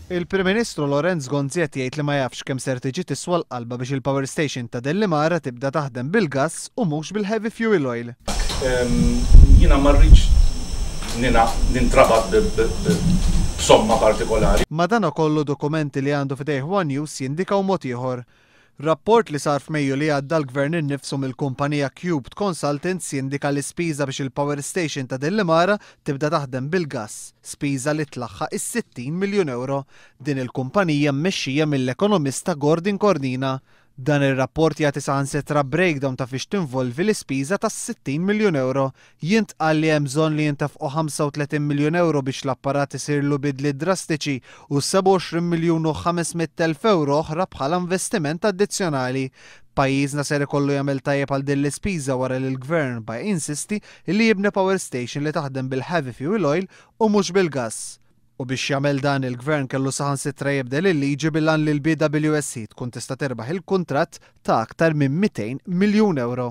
Il-Prim Ministru Lawrence Gonzi qed jgħid li ma jafx kemm ser tiġi tiswa l-qalba biex il-power station ta' Dellimara tibda taħdem bil-gass u mhux bil-heavy fuel oil. Jiena ma rridx nintrabat b'somma partikolari. Madanakollu dokumenti li għandu f'idejh one News jindikaw mod ieħor. Rapport li sar f'Mejju li għadda l-Gvern innifsu mill-kumpanija Cubed Consultants jindika l-ispiża biex il-power station ta' Dellimara tibda taħdem bil-gass, spiża li tlaħħaq is-60 miljun ewro. Din il-kumpanija mmexxija mill-ekonomista Gordon Cordina. Dan ir-rapport jagħti saħansitra breakdown ta' fiex tinvolvi l-ispiża tas-60 miljun ewro. Jintqal li hemm bżonn li jintefqu 35 miljun ewro biex l-apparat isirlu bidliet drastiċi u 27 miljun u 500 elf ewro oħra bħala investiment addizzjonali. Pajjiżna ser ikollu jagħmel tajjeb għal din l-ispiża wara li l-Gvern baqa' jinsisti li jibni power station li taħdem bil-heavy fuel oil u mhux bil-gass. U biex jagħmel dan il-Gvern kellu saħansitra jibdel il-liġi bil-għan li l-BWSC tkun tista' terbaħ il-kuntratt ta' aktar minn 200 miljun ewro.